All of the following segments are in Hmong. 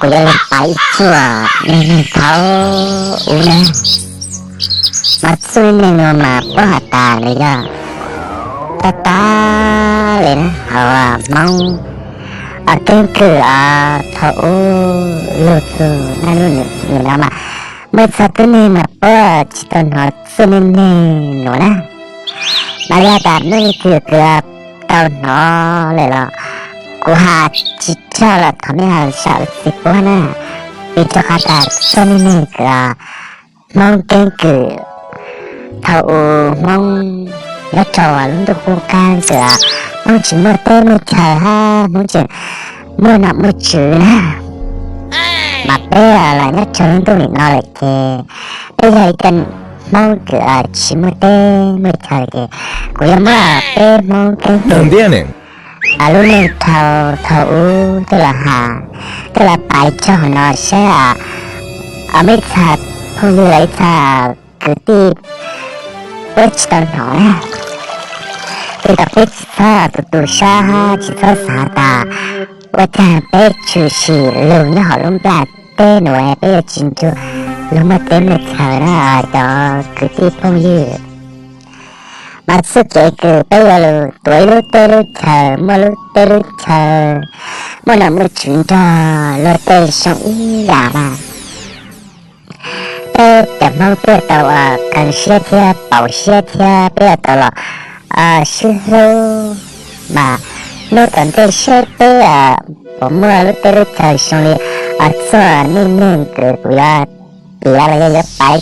kuv yuav los pab ib txuj neej neeg thaum ub na. Mas txuj neej neeg no mas puab has tas nws yog tab tab le na, hauv Hmoob keeb kwm thaum ub lug txug naj nub nws no mas muaj txog tub neeg mas puab tsis tau hnov txuj neej neeg no na. Mas yog tas mej leej twg kws tau hnov lawm los kuv has tsis tshaj los thov mej has sau txim puab na, vim rua qhov tas txuj neej neeg kws Hmoob keeb kwm thaum ub Hmoob nyob rua lub ntuj qub qab kws Hmoob tsis muaj teb muaj chaw hab Hmoob tsis muaj nom muaj tswv na. Mas peb los nyob rua lub ntuj nim no lawm ces peb yog ib co Hmoob kws tsis muaj teb muaj chaw ces kuv yuav muab peb Hmoob keeb kwm lub neej thaum ub tej los has, tej los pab tso hauv no saib, mej txhua phooj ywg los ib txhia kwv tij puab tsis tau hnov na. Tej tau peb tsis txhob tu tu sab hab tsis txhob xav tas ua caag peb tshwm sim lug nyob hauv lub nplaj teb nuav peb yuav tsis nrug lug muaj teb muaj chaw na cov kwv tij phooj ywg. Mas txuj kev kws peb yuav lug tuav ib lub teb lub chaw, muaj lub teb lub chaw, muaj nom muaj tswv nrog luag tej zoo ib yam mas peb cov Hmoob peb yuav tau kheev siab thiab pauv siab thiab peb yuav tau los sib hlub. Mas nub tom ntej saib peb puas muaj lub teb lub chaw zoo li txuj neej neeg kws kuv yuav piav los yog yuav pab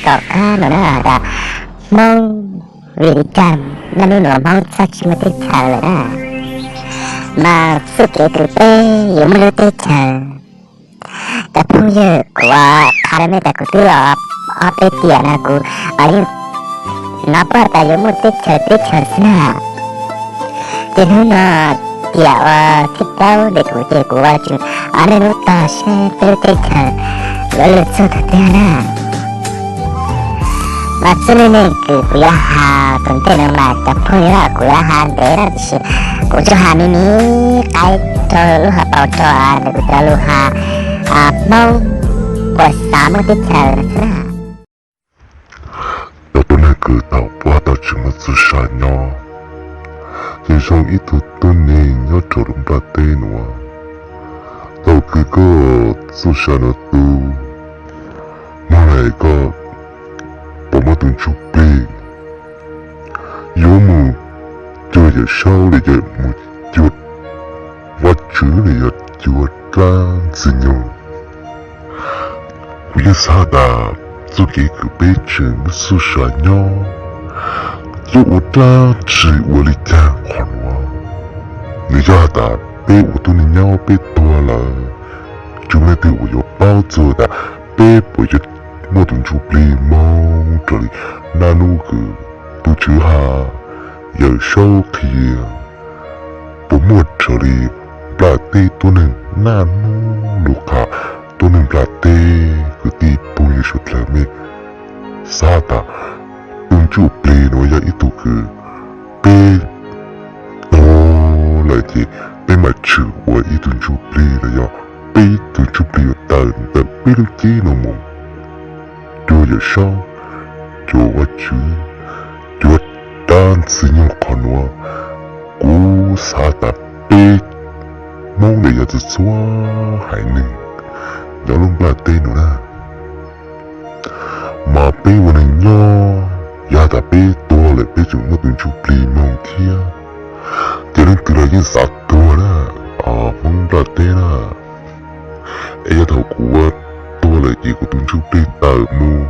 tom qab no na tas Hmoob vim li cas naj nub nuav Hmoob txhob tsis muaj teb chaws lawm na. Mas txuj kev kws peb yuav muaj lub teb chaws, cov phooj ywg, kuv qha rua mej tas kuv twb los ob peb tiam na kuv yeej hnov puab tas yuav muaj teb chaws teb chaws xwb na. Ces hnub no tiam uas thib plaub ntawm kuv ces kuv ua tseem ob naj nub tog saib peb lub teb chaws yuav lug txug thaum twg na. Mas txuj neej neeg kws kuv yuav has tom ntej no mas cov phooj ywg, kuv yuav has ntev na tiam sis kuv tsuas has me me qaib rau lub hauv paus rau ntawm kuv cov lus has Hmoob puas xav muaj teb chaws no xwb na. Cov tuab neeg kws thaum puab tau tsis muaj txuj sa nyob, ces zoo ib tug tuab neeg nyob rau lub nplaj teb nuav. Thaum kws koj txuj sa nuav tu, moog le koj puas muaj tus ntsuj plig yuav mus cuag Yawm Saub le yog mus cuag Vajtswv le yog cuag dlaab Ntxwg Nyoog. Kuv yeej xav has tas txuj kev kws peb tseem muaj txuj sa nyob, yuav ua dlaab tsi ua li caag qhov nuav. Nws yog has tas peb ua tuab neeg nyob peb tuag lawm, tsis muaj leej twg uas yuav paub txug tas peb puas yuav muaj tus ntsuj plig moog raws li naj nub kws tus Tswv has, Yawm Saub qhia, puas muaj raws li nplaj teb tuab neeg naj nub lug qha. Tuab neeg nplaj teb kwv tij phooj ywg suav dlawg, mej xav tas tus ntsuj plig nuav yog ib tug kws peb tuag lawm ces peb mam tshwm ua ib tug ntsuj plig los yog peb tus ntsuj plig yuav tawm ntawm peb lub ceeb no mus cuag Yawm Saub, cuag Vajtswv, cuag dlaab Ntxwg Nyoog qhov nuav. Kuv xav tas peb Hmoob le yog txhua txhua haiv neeg nyob lub nplaj teb nuav na, mas peb ua neeg nyob yog tas peb tuag lawm peb tseem muaj tus ntsuj plig moog thiab, ces leej twg los yeej xav tuag na, Hmoob nplaj teb na. Es yog thaum kuv tuag lawm ces kuv tus ntsuj plig tawm mus,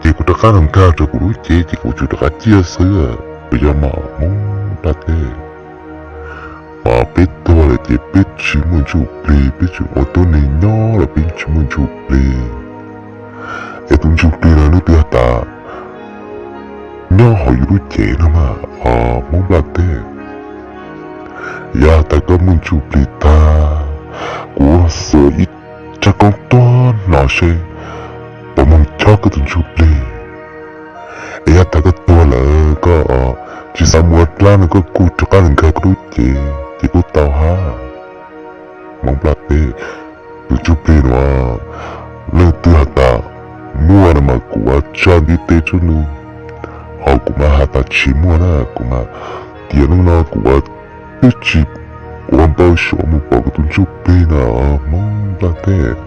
ces kuv rov qab los nkag rau kuv lub cev ces kuv tsuas rov qab ciaj xwb, puas yog mas Hmoob nplaj teb? Mas peb tuag lawm ces peb tsis muaj ntsuj plig, peb tseem ua tuab neeg nyob los peb tsis muaj ntsuj plig. Es tus ntsuj plig no leej twg has tas nyob hauv yus lub cev no mas Hmoob nplaj teb. Yog tas koj muaj ntsuj plig tag, kuv xuas ib tsab koob tuab no seb puas moog chob koj tus ntsuj plig. Es yog tas koj tuag lawm koj tsis xav mus ua dlaab no koj kuj rov qab los nkag koj lub cev ces kuj tau hab. Hmoob Nplaj teb, tus ntsuj plig nuav, leej twg has tas muaj no mas kuv yuav tsa ntiv tes rau nws, ho kuv mas has tas tsis muaj na kuv mas, tiam neej no kuv yuav twb tsis ua npau suav mus pom koj tus ntsuj plig na Hmoob Nplaj teb.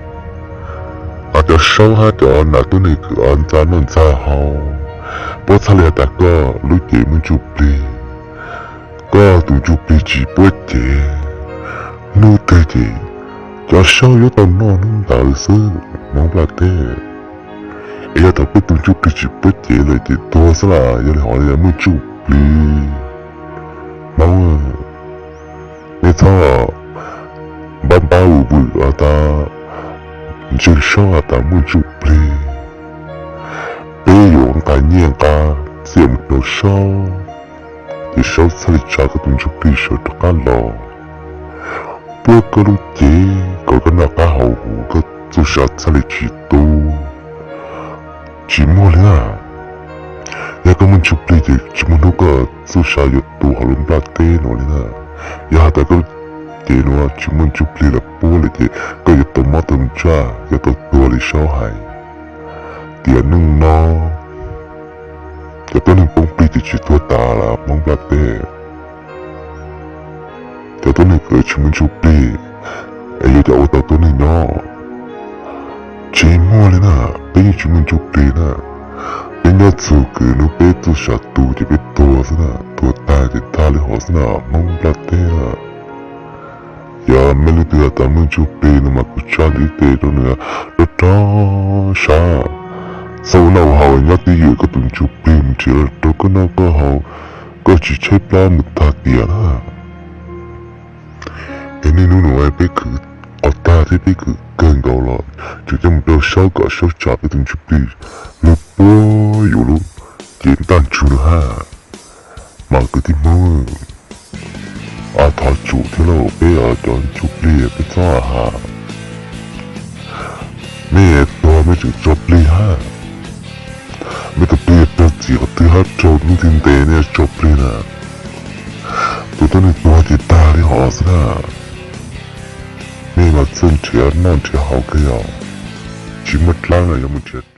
Hos cov saub hab cov nam tuab neeg kws ntxa noj ntxa haus, puab txhaj le has tas koj lub cev muaj ntsuj plig, koj tus ntsuj plig tsis puab cev. Hnub twg ces cov saub yuav tau noj hnub ntawd xwb Hmoob Nplaj teb. Es yog thaum peb tus ntsuj plig tsis puab cev lawm ces tuag xwb las, yog li hov muaj ntsuj plig. Hmoob, nej txhob npab npab vwm vwm has tas ntseeg saub has tas muaj ntsuj plig. Peb yuav nqa nyiaj nqa txiaj mus rau saub, ces saub txhaj li tsa koj tus ntsuj plig sawv rov qab los, puab koj lub cev kom koj noj qab haus huv, koj txuj sa txhaj li tsis tu. Tsis muaj li na. Yog koj muaj ntsuj plig ces tsis muaj hnub koj txuj sa yuav tu hauv lub nplaj teb nuav li na. Yog has tas koj lub cev nuav tsis muaj ntsuj plig los puab lawm ces koj yuav tau mob tau ntsaj, yuav tau tuag li saub hais. Tiam neej no cov tuab neeg poob plig ces tsis tuag tas lawm Hmoob nplaj teb. Cov tuab neeg kws tsis muaj ntsuj plig es yuav cas ua tau tuab neeg nyob? Tsis muaj li na. Peb yeej tsis muaj ntsuj plig na. Peb nyob txug kws hnub peb txuj sa tu ces peb tuag xwb na, tuag tag ces tag li hov xwb na Hmoob nplaj teb na. Yog mej leej twg has tas muaj ntsuj plig no mas kuv tsa ntiv tes rau nws rau rau sab. Txhob ua noj ua haus, nyob twj ywm koj tus ntsuj plig mus nrhiav rau koj noj koj haus, koj tsis tshaib plab mus tag tiam na. Es niaj hnub no peb khwv qhov tag thiab peb khwv kawg nkaus los tseem coj mus rau saub kom saub tsa peb tus ntsuj plig lug puab yuav lub cev ntaj ntsug no hab. Mas kwv tij Hmoob, thov tsum thiab lauj, peb cov ntsuj plig peb txhob has. Mej tuag mej tseem tso plig hab. Mej tus plig raug txim qhov twg hab raug lub ntiag ntes nej tso plig na. Tus tuab neeg tuag ces tag li hov xwb na. Mej mas txawj nrhiav noj nrhiav haus kawg yog tsis muaj dlaab no yuav mus nrhiav